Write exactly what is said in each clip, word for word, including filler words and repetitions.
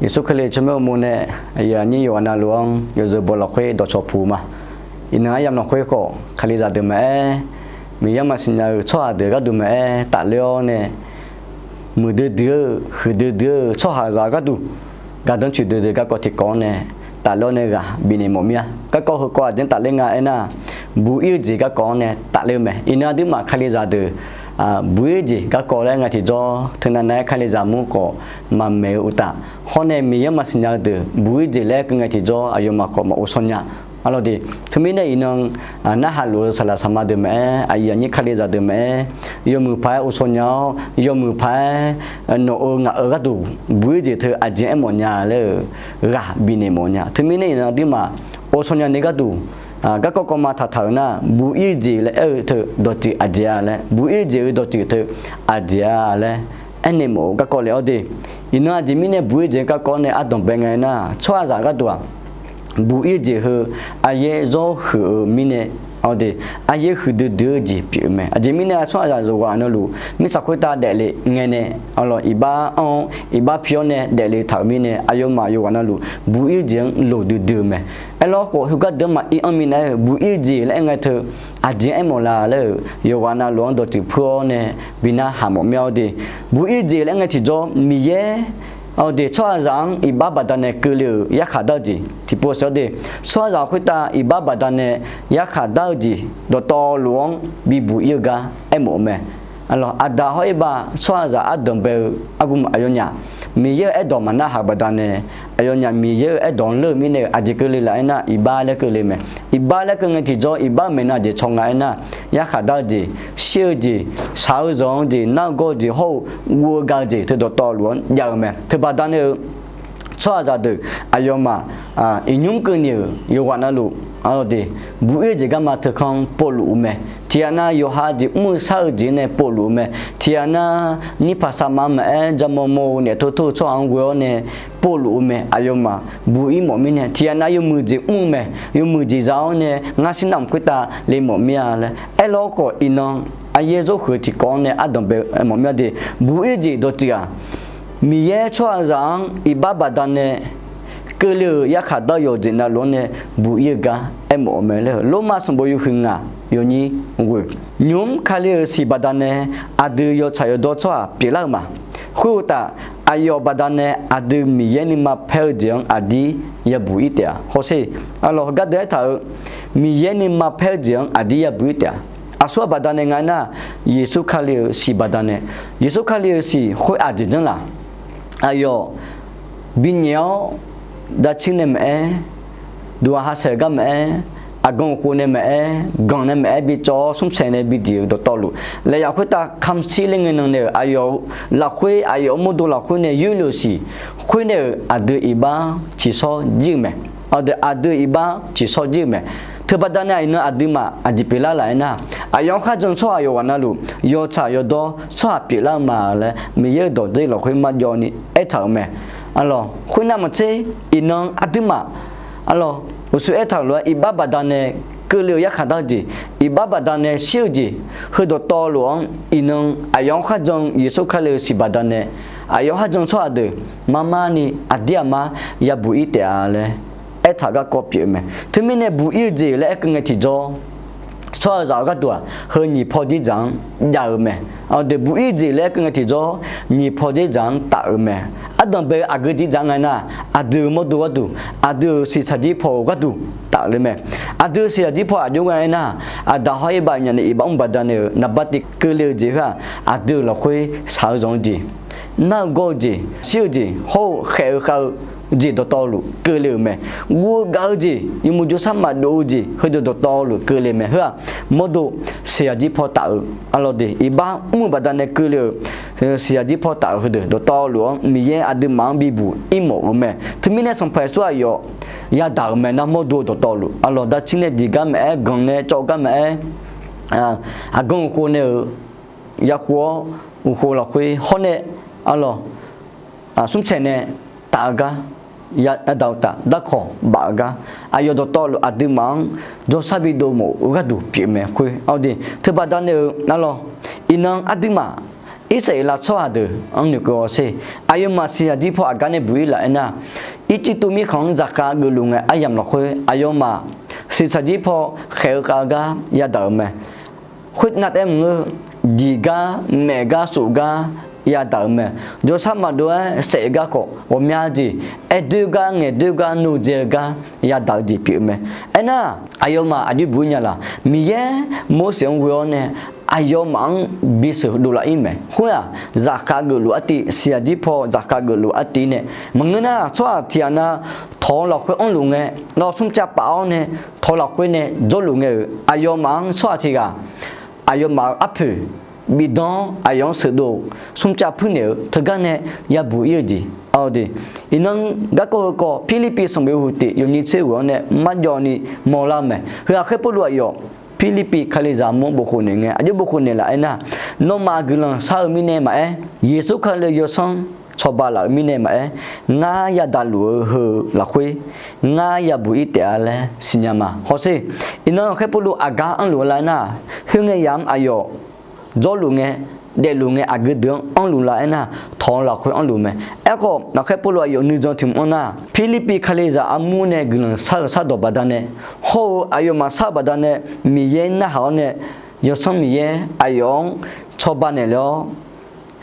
Yeqsur Kali tsawrmyanr uqmov nae aqyuif aqnyir yawqghaq navluf-anr yawzeu baw lafkhoer dawqcawq puq ma. Iqnan aryamq lafkhoer khawf, Kalizaq deuq maqaer, Miqyaer maqsiq nya-eu tsawrhaq deuq gharduq maqaer tafler-awr nae, muiqdui dui-eu huiqdui dui-eu tsawrhaqzaq gharduq, gardanr coeqdui dui garkawv tiqkawv-anr nae tafler-awr nae ghaq bifnaeq mawf mir-a. Garkawv heukawv aqjeq-anr tafler nga aernar, buq-ir-eu jeq garkawv-anr nae tafler-eu mae. Iqnan aqduimaf Kalizaq deuq buq-ir-eu jeq garkawv laer aer ngae tiqjawr, teunav nav-aer Kalizaq mur khawf maqmaeq-eu uqtaf, hawr nae Miqyaer maqsiq nya-eu deuq buq-ir jeq laer aer keuv ngae tiqjawr, aqyawfmaf khawf maqghovshaw nya. Arlawr de, teumirnae iqnan narhaq luf-eu saqlaq saqma deuq maqaer, aqyuif aqnyir Kalizaq deuq maqaer, yawmuiq paq-aer ghovshaw nya-awr, yawmuiq paq-aer nawq-euq ngaq-euq gharduq buq-ir jeq teu aqjeq aermawf nya laer-euq ghaq bifnaeq mawf nya. Teumirnae iqnan aqduimaf ghovshaw nya ni gharduq, garkawv kawv ma taqtaq-euq nar, buq-ir jeq laer aer-eu teu dawqtsuif aqjeq-a laer, buq-ir jeq-eu dawqtsuif teu aqjeq-a laer aernaeq mawf-eu garkawv le-awr de. Iqnan aqjeq mirnae buq-ir jeq garkawv nae ardanq bae ngae nar, tsawrhaqzaq gharduq-aq, buq-ir jeq heu aryaer zawr huiq-eu mirnae, arde, aryaer huiqdui dui-eu jeq pyeuf-eu mae. Aqjeq mirnae tsawrhaqzaq yawqghaq navluf mirtsaq khoertav daefle ngae nae, arlawr iqbax anr-awr iqbax pi-awr nae daefle taq-euq mirnae, aqyawfmaf yawqghaq navluf buq-ir jeq-anr loqdui dui-eu mae. Aerlawr khawf, heugar deuq-anr maqir anr minav-aer-eu buq-ir jeq laer aer ngae teu aqjeq aermawf la laer-euq yawqghaq navluf-anr dawqtsuif pur-awr nae bi narhaq mawf mir-a. Arde, buq-ir jeq laer aer ngae tiqjawr Miqyaer, arde, tsawrhaqzaq-anr iqbax baqdanae keuvle-euq yarkhaq dar-eu jeq tiqpov sheuq-awr de, tsawrhaqzaq khoertav iqbax baqdanae yarkhaq dar-eu jeq dawqtawvluf-anr bibuq-ir-eu gar aermawf-eu mae. Aqdaq hawr-ir bav tsawrhaqzaq ardanq bae-eu argumaf aqyawfnyaf Miqyaer-euq aerdawq maqnarhaq baqdanae, aqyawfnyaf Miqyaer-euq aerdawq-anr leur-eu mirnae-euq aqjeq keuvle laf aernar, iqbax laer keuvle mae. Iqbax laer keuv ngae tiqjawr, iqbax-euq maeqnan aqjeq caw nga aernar, yarkhaq dar-eu jeq, shir-eu jeq, shaq-eu zanq-eu jeq, nar-eu gawr-eu jeq hawr-eu guv-eu ga-eu jeq teu dawqtawvluf-anr jav-eu mae. Teu baqdanae-eu tsawrhaqzaq deuq aqyawfmaf iqnymr keuvni-euq yawqghaq navluf, arlawr de, buq-ir-eu jeq garma teu kanr povluf-eu mae. Tiqghaq nav yawqha jeq mr-eu shar-eu jeq nae povluf-eu mae. Tiqghaq nav nyirpaq saqma maqaer, jamaw maw-eu naef tor tor-eu tsawrhaq-anr ghoe-awr nae povluf-eu mae. Aqyawfmaf buq-ir mawf mirnae, tiqghaq nav yawmuiq jeq mr-eu mae. Yawmuiq jeq za-awr nae ngar shir navmq khoertav le mawf mir-a laer aerlawr khawf, iqnan aryaer zawr huiq-eu tiqkawv-anr nae ardanq bae-eu mawf mir-a de. Buq-ir jeq dawqtsuif-aq, Miqyaer tsawrhaqzaq-anr iqbax baqdanae keuvle-euq yarkhaq dar-eu yawqjeq navluf-anr nae buq-ir-eu gar aermawf-eu mae laer-eu Lormav sanqbof yawhuiq ngaq yawnyir ghoe. Nymq-mr Kali-euq siq baqdanae aqdui yawtsaq yawdawr tsawrhaq pyeuflar-eu ma. Khoeruqtaf, aqyawf baqdanae aqdui Miqyaer nuima paer-eu jeq-anr aqdir yabuq-ir taef-a. Hawsher, arlawr heugar deuq aertaq-euq Miqyaer nuima paer-eu jeq-anr aqdir yabuq-ir taef-a. Aqsur-aq baqdanae nga aernar, Yeqsur Kali-euq siq baqdanae, Yeqsur Kali-euq siq khoer aqjeq janr laq. Aqyawf binyaef-awr, daqcir nae maqaer, duqhaq hasaeq-eu gar maqaer, aqgan uqkhov nae maqaer, ganq nae maqaer bicawv-awr smrsaeq nae bidiq-euq dawqtawvluf, laeq yaf khoertav kamq shir ler ngae nan nae-euq aqyawf-euq lafkhoer, aqyawf-euq mawrdo lafkhoer nae yoerle-euq siq khoer nae-euq aqdui iqbax ciqshawr jir-eu mae. Aqdui, aqdui iqbax ciqshawr jir-eu mae. Teu baqdanae iqnan aqduimaf aqjeq pyeuflar laf aernar, aqyawf-anr kharjan-eu tsawrhaq yawqghaq navluf yawtsaq yawdawr tsawrhaq pyeuflar-eu ma laer Miqyaer-euq dawqdzer lafkhoer marjawv ni aertaq-euq mae. Arlawr khoernav maqtser, iqnan aqduimaf, arlawr uqshoe aertaq-euq lof-aer iqbax baqdanae keuvle-euq yarkhaq dar-eu jeq, iqbax baqdanae shir-eu jeq, heu dawqtawvluf-anr iqnan aqyawf-anr kharjan-eu Yeqsur Kali-euq siq baqdanae aqyawf-anr kharjan-eu tsawrhaq deuq marmar ni aqdir aqmar yabuq-ir taef-a laer aertaq-euq garkawv pyeuf-eu mae. Teumirnae buq-ir-eu jeq laer aer keuv ngae tiqjawr, tsawrhaqzaq-euq gharduq-aq heu nyiq paw dzerdzaq-anr jav-eu mae. Aqdui buq-ir jeq laer aer keuv ngae tiqjawr, nyiq paw dzerdzaq-anr taf-eu mae. Ardanq bae-eu aqgeu dzerdzaq-anr nga aernar, aqdui-euq mawrdo gharduq, aqdui-euq siqsaqjir paw-euq gharduq taf-eu mae. Aqdui-euq siqsaqjir paw aqjox nga aernar, aqdaq hawr-ir bav myavnaeq iqbax mr baqdanae-euq naqbativ keuvle-eu jeq khoer-aq, aqdui-euq lafkhoer shaq-eu zanq-eu jeq, nar-eu gawr-eu jeq, shir-eu jeq hawr-eu khaef-eu khav-eu jeq dawqtawvluf keuvle-euq mae. Guv-eu gaq-eu jeq, yawmuiq jawrshar maqdov-eu jeq heudeuq dawqtawvluf keuvle mae. Heu-aq mawrdo siqsaqjir paw taf-euq, arlawr de iqbax mr-eu baqdanae keuvle-euq siqsaqjir paw taf-euq heudeuq dawqtawvluf-anr Miqyaer aqduimaf-anr bibuq ir mawf-euq mae. Teumirnae Sanqpaq Yeqsur aqyawf yadaq-euq mae nar, mawrdo dawqtawvluf, arlawr daqcir nae diq gar maqaer, ganq nae cawv gar maqaer, aqgan uqkhov nae-euq yakhov-awr, uqkhov lafkhoer hawr nae, arlawr smrsaeq nae taf-eu gar, yadaq-eu taf darkawq baf-eu gar, aqyawf dawqtawvluf aqduimaf-anr jawrshar bidov mawf-eu gharduq pyeuf mae. Khoer aqdui teu baqdanae-euq, arlawr iqnan aqduimaf Irsaqleqlav tsawrhaq deuq-anr noeqkeuv-awr sher. Aqyawfmaf siqsaqjir paw aqgar nae buq-ir laf aernar, Irjirtuv mirkhanq-anr zaqkhav geufluf ngae aryamq lafkhoer aqyawfmaf siqsaqjir paw khaeq-eu khav-eu gar yadaq-euq mae. Khoernav taef-aer maqngeur, diq gar, maef gar, sof gar yadaq-euq mae. Jawrshar maqdov-aer saef gar khawf ghawqmya jeq, aerdoer gar, ngaeqdoer gar, nodzae-eu gar yadaq-eu jeq pyeuf-eu mae. Aernar, aqyawfmaf aqjox buq-ir nya laq? Miqyaer Morseq-anr ghoe-awr nae aqyawfmaf-anr bisheuq dovlaf ir mae. Khoer-aq, zaqkhav geufluf artiv, siqsaqjir paw zaqkhav geufluf artiv nae maqngeur nar, tsawrhaq tiqghaq na tawq-eu lafkhoer anrluf ngae, nawr smrcav paf-awr nae tawq-eu lafkhoer nae jawrluf ngae-euq aqyawfmaf-anr tsawrhaq tiqghaq aqyawfmaf-euq arpoeq bifdan-awr aqyawf-anr sheuqdov smrcav puirnaeq-eu teugar nae yabuq ir-eu jeq. Iqnan garkawv heukawv Pirlirpiv sanqbof yawhuiq tiq yawnyir tser ghoeq-anr nae marjawv ni mawrlar-eu mae. Heu-aq, Khaerpawrluv aqyawf Pirlirpiv Kalizaq armur-anr bof khofnaeq ngae, aqjox bof khofnaeq laf aernar, nawmaf guiqlanq shar-eu mirnae maqaer, Yeqsur Kali-eu yawsanr cawba laf-euq mirnae maqaer, ngar yadaq luf-eu heu lafkhoer ngar yabuq ir taef-a laer siqnya ma. Hawsher, iqnan Khaerpawrluv aqgar anrluf-eu lar aernar, khoerngae yamq-anr aqyawf jawrluf ngae, daefluf ngae aqgeu deuq-anr anrluf la aernar, tawq-eu lafkhoer anrluf mae. Aerkhawf, Khaerpawrluv aqyawf nuijan tiq mq-anr nar, Pirlirpiv Kalizaq armur nae guiqlanq shar-eu shardawq baqdanae, hawr-eu aqyawfmaf shar-eu baqdanae, Miqyaer narhaq-awr nae, yawsanr Miqyaer aqyawf-anr cawba naeqlaf-awr,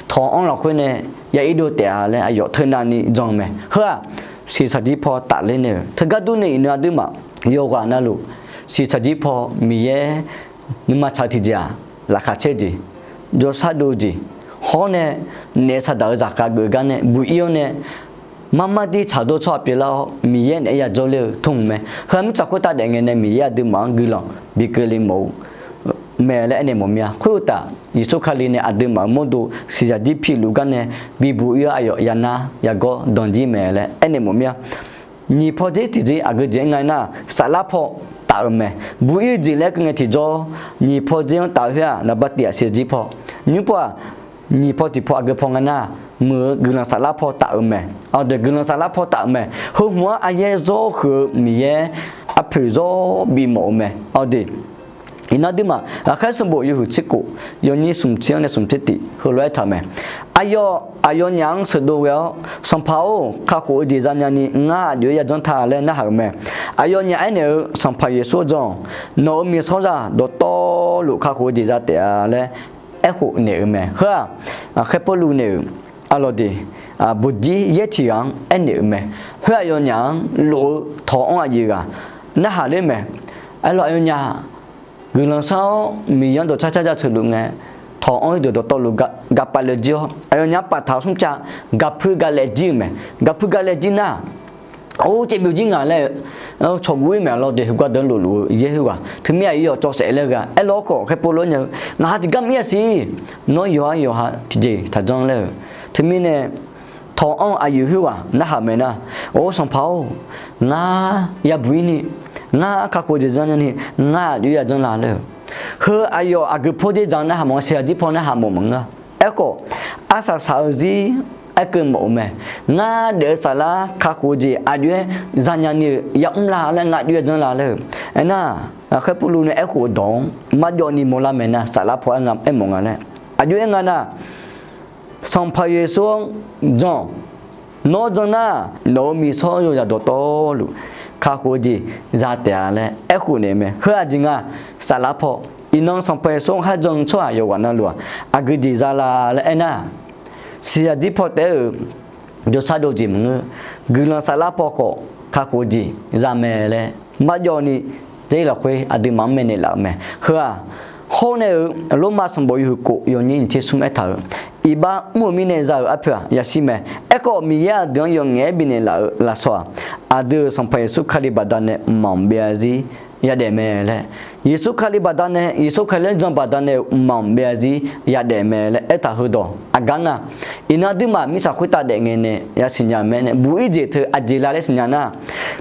tawq-anr lafkhoer nae ya irdov taef-a laer aqyawf teunav ni jan-eu mae. Heu-aq, siqsaqjir paw tafler nae-euq teugar durni iqnan aqduimaf yawqghaq navluf siqsaqjir paw Miqyaer nuima tsaq-eu tiqjeq-aq, laqkhaq caer-eu jeq, jawrshar dov-eu jeq, hawr nae naef saqdaq-eu zaqkhav geuf gar nae buq ir-awr nae, marmar dir tsaqdawr tsawrhaq pyeuflar-awr Miqyaer naeq-aer yajawr ler-eu tmq mae. Heu-aq mirtsaq khoertav daef ngae nae Miqyaer aqduimaf-anr guiqlanq bi keuvle mawf-eu mae laer aernaeq mawf mir-a. Khoeruqtaf, Yeqsur Kali nae aqduimaf-euq mawrdo siqsaqjir piluf gar nae bibuq ir-awr aqyawf yanar yagawr danqjir mae laer aernaeq mawf mir-a. Nyiq paw dzer tiqjeq aqgeu jeq-aer nga aernar, saflar paw taf-euq mae. Buq ir-eu jeq laer keuv ngae tiqjawr, nyiq paw dzer-anr taf-eu khoer-aq, naqba tiq aqsiq jir paw. Nymr paw-aq, nyiq paw tiq paw aqgeu paw nga nar, muiq-eu guiqlanq saflar paw taf-euq mae. Awqdeuq guiqlanq saflar paw taf-euq mae. Heu hmq-anr aqyaer zawr huiq-eu Miqyaer arpoeq zawr bifmawf-eu mae. Awqdeuq, iqnan aqduimaf Ghaqkhaer sanqbof yawhuiq tser kof, yawnyir smq tser-anr nae smq tser tiq heulof-aer aertaq-euq mae. Aqyawf aqyawfnyaf-anr sheuqdov ghae-awr, Sanqpaq-or, kakhof-eu jeq zanya ni ngar aqjox-aer yajanr ta laer narhaq-euq mae. Aqyawfnyaf aernaeq-eu, Sanqpaq Yeqsur-or jan, nawq-euq miqsawrzaq dawqtawvluf kakhof-eu jeq za taef-a laer aerkhof naeq-euq mae. Heu-aq, Khaerpawrluv naeq-euq arlawq deuq, buqjir yaer tiq ghaq-anr aernaeq-euq mae. Khoer aqyawfnyaf-anr lof-eu tawq-anr aqyuif ghaq narhaq ler mae. Aerlof aqyawfnyaf guiqlanq shar-awr Miqyaer-anr dawqcar car jaceuq luf ngae, tawq-anr heudeuq dawqtawvluf gapavle jir-awr, aqyawfnyaf-anr paftaq-eu smrcav gapui galaev jir-euq mae. Gapui galaev jir nar, or, caevbyov jir nga laer-eu cawqguv-ir mae. Arlawq deuq, heugar deuq-anr lofluf-eu yaer khoerghaq, teumir aqyawf cawv saef laer-eu gaq aerlof-aer khawf, Khaerpawrluv-anr nya-eu, ngaq ha tiqgar mr-ir-a siq. Nawr yawqha yawqha tiqjeq taqjanr laer-euq. Teumir nae tawq-anr aqyuif khoerghaq narhaq-eu mae nar, Or, Sanqpaq-or, ngar yabuq-ir ni, ngar kakhof-eu jeq zanya ni, ngar aqjox-aer yajanr la laer-euq. Heu aqyawf aqgeu paw dzer dzaq-anr narhaq mawf-a, siqsaqjir paw narhaq mawf maqngeur-a. Aerkhawf, arsaq saq-eu zir aerkeuv mawf-eu mae. Ngar daef-eu saflar kakhof-eu jeq aqjox-aer zanya ni-euq yamr la laer, ngar aqjox-aer yajanr la laer-euq. Aernar, Khaerpawrluv nae aerkhof-eu dawq-anr marjawv ni mawrlar mae nar, saflar paw aer nga, aermawf nga laer. Aqjox-aer nga nar, Sanqpaq Yeqsur-anr jan. Nawr jan nar, nawq-euq miqsawr yawzaq dawqtawvluf kakhof-eu jeq za taef-a laer aerkhof naeq-eu mae. Heu aqjeq nga, saflar paw. Iqnan Sanqpaq Yeqsur-anr kharjan-eu tsawrhaq yawqghaq navluf-aq, aqgeu jeq za la laer aernar, siqsaqjir paw taef-aer-euq jawrshar dov jeq maqngeur. Guiqlanq saflar paw khawf kakhof-eu jeq za mae laer marjawv ni, Jarlif lafkhoer aqduimaf-anr maeqnaeq laf-euq mae. Heu-aq, hawr nae-euq Lormav sanqbof yawhuiq kof yawnyir nyiq tser smr aertaq-euq, iqbax mr-eu mirnae za-euq arpoeq-aq yashir mae. Aerkhawf, Miqyaer aqdui-anr yawf ngaef-aer bifnaeq laf-euq lafsawq-aq, aqdui-euq Sanqpaq Yeqsur Kali baqdanae mqmaq maqbyav zarzir yadaef mae laer, Yeqsur Kali baqdanae, Yeqsur Kali-anr jan baqdanae-euq mqmaq maqbyav zarzir yadaef mae laer aertaq heudawq aqgar nga. Iqnan aqduimaf mirtsaq khoertav daef ngae nae yasiqnya-eu mae nae, buq-ir jeq teu aqjeq la laer siqnya nar,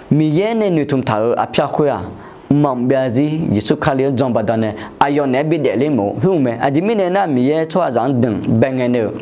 Miqyaer nae noeqtmq taq-euq aqpyar khoer-aq, mqmaq maqbyav zarzir Yeqsur Kali-anr jan baqdanae aqyawf naeq-aer bidaef ler mawf-eu khoer-eu mae. Aqjeq mirnae nar, Miqyaer tsawrhaqzaq-anr danqbae ngae nae-euq,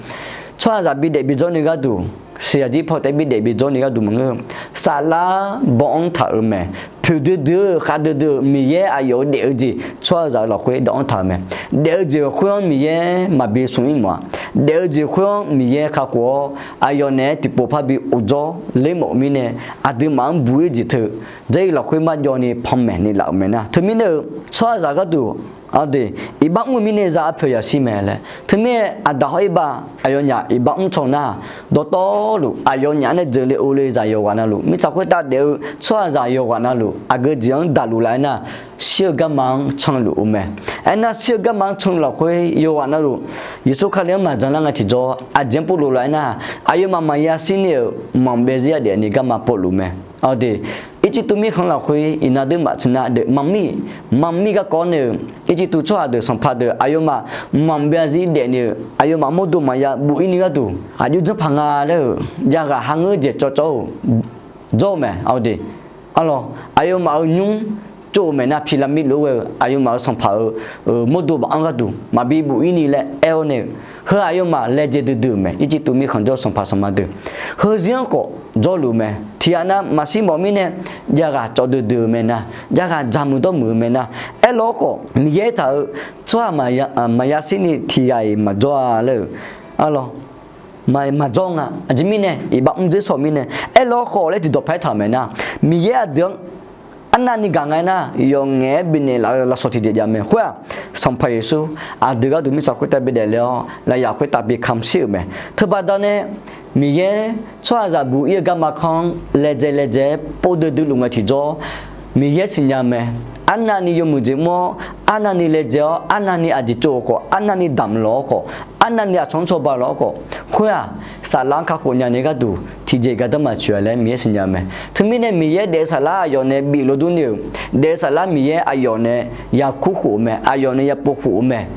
tsawrhaqzaq bidaef bijawr ni gharduq, siqsaqjir paw taef-aer bidaef bijawr ni gharduq maqngeur-eu, saflar baw-anr taq-euq mae. Poeqdui dui-eu khavdui dui-eu Miqyaer aqyawf-euq daef-eu jeq tsawrhaqzaq-euq lafkhoer dawv-anr taq-euq mae. Daef-eu jeq khoer-anr Miqyaer maqbi smq-ir mawf-a. daef-eu jeq khoer-anr Miqyaer kakhof-awr, aqyawf naeq-aer tiqpov parbi of jawr ler mawf-eu mirnae, aqduimaf-anr buq-ir jeq teu, Jarlif lafkhoer marjawv ni panmaeq ni laf-euq mae nar. Teumirnae-euq tsawrhaqzaq gharduq, aqdui, iqbax mr-eu mirnae za arpoeq yashir mae laer. Teumirnae aqdaq hawr iqbax aqyawfnyaf iqbax mr can nar, dawqtawvluf aqyawfnyaf-anr nae jeuqle ovle zaq yawqghaq navluf, mirtsaq khoertav daef-eu tsawrhaqzaq yawqghaq navluf, aqgeu jeq-anr daqluf laf-aer nar, shir-eu garma-anr canluf-eu mae. Aernar, shir-eu garma-anr canluf lafkhoer yawqghaq navluf, Yeqsur Kali-anr maqjan lar ngae tiqjawr, aqjeq-anr povluf laf-aer nar, aqyawfmaf maqya shir ni-euq maqbyav zir yadaef ni garma povluf mae. Awq de, Irjirtuv mirkhanq lafkhoer iqnan deuq maqtser nar deuq maqmir, maqmir garkawv nae-euq Irjirtuv tsawrhaq deuq sanqpaq deuq aqyawfmaf maqbyav zir daef ni-euq aqyawfmaf mawrdo maqya buf-ir ni gharduq aqjox janrpaq nga laer-euq javghaq ha ngeur-eu jeq cawvcawv-euq jawr-eu mae. Awq de, arlawq, aqyawfmaf-euq nymr tsov-euq mae nar, pyramid lof-aer ghae-eu aqyawfmaf-euq sanqpaq-euq mawrdo baf-anr gharduq maqbi buf-ir ni laer aer-awr nae-euq, heu aqyawfmaf laejae duidui-euq mae. Irjirtuv mirkhanq jawr-eu sanqpaq sanqma deuq heuzir-anr khawf jawrluf mae. Tiqghaq nav maqshir mawf mirnae javghaq cawv duidui-eu mae nar, javghaq dzaqmuiq dawrmuiq-eu mae nar, aerlof-aer khawf Miqyaer taq-eu tsawrhaq maqya shir ni tiqghaq-iq maqjawr-a laer-euq, arlawq, maqjawr nga. Aqjeq mirnae iqbax mr dzer shawq mirnae, aerlof-aer khawf laer tiqdawq paer taq-euq mae nar, Miqyaer aqdui-anr arnavni gaq nga aernar, yawf ngaef-aer bifnaeq laf-eu lafsawq tiqjeq jav mae. Khoer-aq, Sanqpaq Yeqsur aqdui gharduq mirtsaq khoertav bidaef le-awr lafyaf khoertav bi kamq shir-euq mae. Teubaqda nae Miqyaer tsawrhaqzaq buq-ir-eu garma kanr-anr laejae laejae-aer pov duidui luf ngae tiqjawr, Miqyaer siqnya mae. Arnavni yawmuiq jeq mr-awr, arnavni laejae-awr, arnavni aqjeq tsov-euq khawf, arnavni damq lawq-awr khawf, arnavni aqcawq-anr cawba lawq-awr khawf, khoer-aq, saflar-anr kakhof nyani gharduq tiqjeq gardanr maqtsoeq-a laer Miqyaer siqnya mae. Teumirnae Miqyaer daef-eu saflar aqyawf nae bif lof durni-euq, daef-eu saflar Miqyaer aqyawf nae yakur khof-eu mae, aqyawf nae yapov khof-eu mae.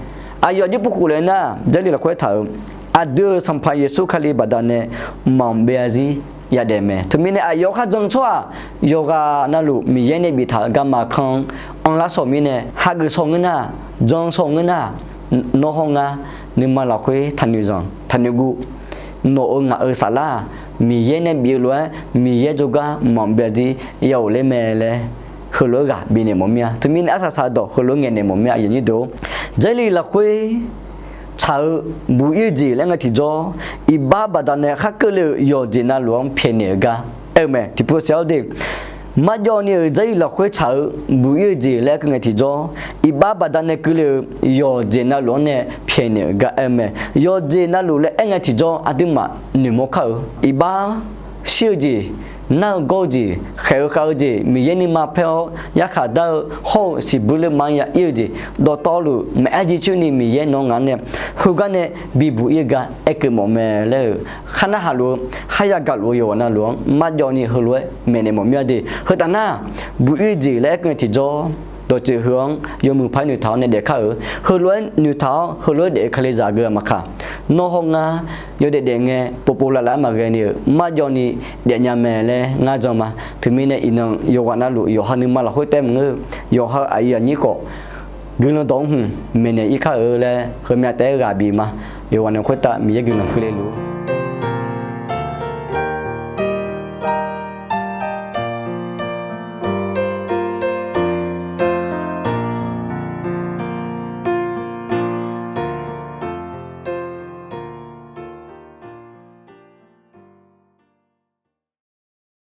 Aqyawf jir pov khof le nar, Jarlif lafkhoer taq-euq, aqdui-euq Sanqpaq Yeqsur Kali baqdanae maqbyav zir yadaef mae. Teumirnae aqyawf kharjan-eu tsawrhaq yawqghaq navluf Miqyaer nae biftaq-euq garma kanr-anr anrlar shawq mirnae, hageuf shawq ngeur nar, jan shawq ngeur nar, nawr hawr ngar nuima lafkhoer taqnoeq zanq taqnoeq guv. Nawq-euq ngaq-euq saflar-aq, Miqyaer nae bif-eu lof-aer Miqyaer jawrgar maqbyav zir ya-euq ler mae laer, heulof-aer ghaq bifnaeq mawf mir-a. Teumirnae arsaq saq dawq heulof-aer ngaeqnaeq mawf mir-a, aqyuif aqnyir deuq-or. Jarlif lafkhoer tsaq-eu buq-ir-eu jeq laer ngae tiqjawr, iqbax baqdanae khar keuvle-euq yawqjeq navluf-anr pyaeqnaeq-eu gar aer-eu mae. Tiqpov saef-awr de, marjawv ni-euq Jarlif lafkhoer tsaq-eu buq-ir-eu jeq laer aer keuv ngae tiqjawr, iqbax baqdanae keuvle-euq yawqjeq navluf-anr nae pyaeqnaeq-eu gar aer-eu mae. Yawqjeq navluf laer aer ngae tiqjawr aqduimaf noeqmawr kar-eu, iqbax shir-eu jeq, nar-eu gawr-eu jeq, khaeq-eu khav-eu jeq, Miqyaer nuima paer-awr yarkhaq dar-eu hawr-eu siqbuir leurma-anr ya ir-eu jeq, dawqtawvluf maqaer jircoer ni Miqyaer nawr ngaq-anr nae heugar nae bibuq ir-eu gar aer keuv mawf mae laer-euq khar narhaq luf-eu, khar yagaq luf-eu yawqghaq navluf-anr marjawv ni heulof-aer maeqnaeq mawf mir-a de. Heu taf nar, buq ir-eu jeq laer aer keuv ngae tiqjawr, dawqtsuif heu-anr yawmuiq paq-aer noeqtaq-awr nae daef kar-euq, heulof-aer noeqtaq-awr heulof-aer daef-eu kalizaq geu-aq maqkaq, nawr hawr ngar yawdaef daef ngae povpov lavlav-aer maqghae ni-euq marjawv ni daefnya mae laer ngar jan ma. Teumirnae iqnan yawqghaq navluf yawqha nuima lafkhoer taef maqngeur-eu, yawqha-eu aqyuif aqnyir khawf guiqlanq dawq-anr hmq maeqnaeq ir kar-eu laer heumya taef-aer ghaq bif ma. Yawqghaq navluf khoertav Miqyaer guiqlanq keuvle luf-ur.